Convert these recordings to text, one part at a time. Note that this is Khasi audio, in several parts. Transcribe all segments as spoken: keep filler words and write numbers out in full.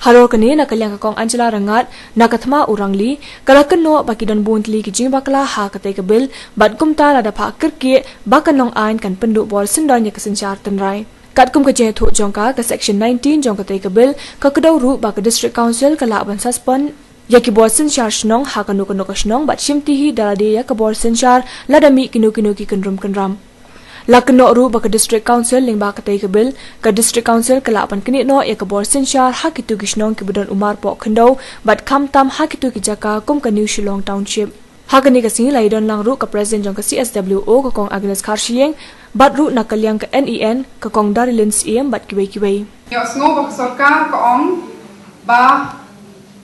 Halor kane, na ka liang ka Kong Angela Rangad na ka thma u Rangli, ka la kynnoh ba ki don bun tylli ki jingbakla ha katei ka bill, bad kumta lada phah kyrkieh ba kan long aiñ, kan pynduh bor syndon ïa ka synshar tynrai. Katkum ka jingïathuh jong ka, ka section nineteen jong katei ka bill ka kdew ruh ba ka District Council ka lah ban suspend ïa ki bor synshar shnong ha kano kano ka shnong bad shim tihi da lade ïa ka bor synshar lada mih kino kino ki kynrum kynram. La kynnoh ruh ba ka District Council lyngba katei ka bill, ka District Council ka lah ban knieh noh ïa ka bor synshar ha kito ki shnong kiba don umar poh khyndew bad khamtam ha kito ki jaka kum ka New Shillong Township. Ha kane ka sngi la ïadon lang ruh ka President jong ka C S W O, ka Kong Agnes Kharshiing, bad ruh na ka liang ka N E N, ka Kong Darilin Syiem bad kiwei kiwei. Ngi ïohsngew ba ka sorkar ka ong ba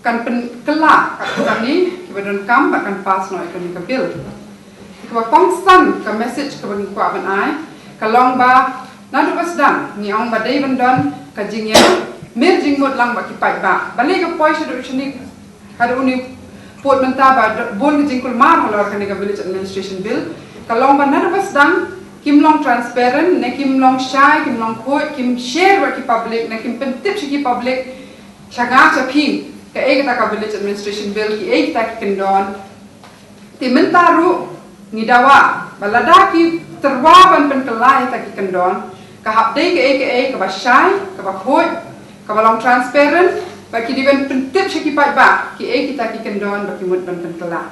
kan pynkylla katto katne kiba donkam bad kan pass noh ïa kane ka bill. Kaba kongsan ka message kaba ngi kwah ban ai ka long ba naduh ba sdang ngi ong ba dei ban don ka jingïamir jingmut lang bad ki paidbah. Balei ka poi shaduh shane, haduh une u pud mynta ba bun ka jingkulmar halor kane ka Village Administration Bill ka long ba naduh ba sdang kim long transparent, ne kim long shai, kim long khuid, kim share bad ki public, ne kim pyntip sha ki public, sha nga sha phi, kaei kata ka Village Administration Bill, kiei kita ki kyndon. Te mynta ruh ngi dawa ba lada ki tyrwa ban pynkylla ïa kita ki kyndon, ka hap dei kaei kaei kaba shai, kaba khuid, kaba long transparent, bad ki dei ban pyntip sha ki paidbah kiei kita ki kyndon ba ki mut ban pynkylla.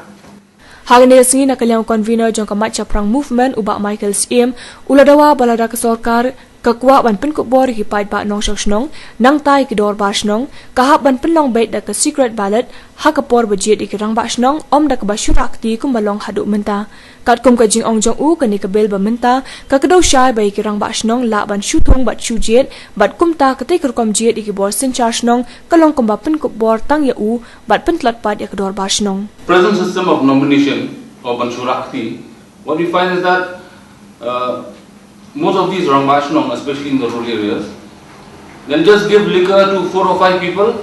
Ha kane ka sngi, na ka liang u convener jong ka Mait Shaphrang Movement, u Bah Michael Syiem, u la dawa ba lada ka sorkar ka kwah ban pynkup bor ïa ki paidbah nongshong shnong, nangta ïa ki dorbar shnong, ka hap ban pynlong beit da ka secret ballot ha ka por ba jied ïa ki rangbah shnong, ym da kaba shu rah kti kumba long haduh mynta. Katkum ka jingong jong u, kane ka bill ba mynta ka kdew shai ba ïa ki rangbah shnong lah ban shu thung bad shu jied, bad kumta katei ka rukom jied ïa ki bor synshar shnong ka long kumba pynkup bor tang ïa u bad pyntlot pat ïa ka dorbar shnong. Present system of nomination or ban shu rah kti, what we find is that, uh, most of these rangbah shnong, especially in the rural areas, they'll just give liquor to four or five people,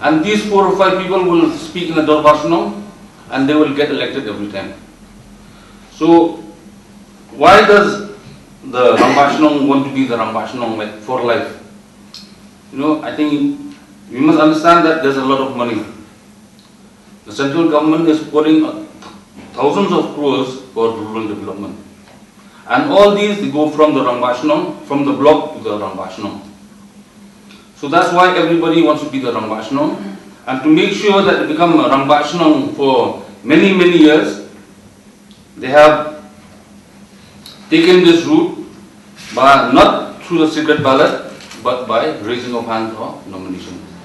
and these four or five people will speak in the dorbar shnong, and they will get elected every time. So, why does the rangbah shnong want to be the rangbah shnong, like, for life? You know, I think we must understand that there's a lot of money. The central government is pouring, uh, thousands of crores for rural development. And all these, they go from the rangbah shnong, from the block to the rangbah shnong. So that's why everybody wants to be the rangbah shnong. And to make sure that they become a rangbah shnong for many, many years, they have taken this route by, not through the secret ballot, but by raising of hands or nomination.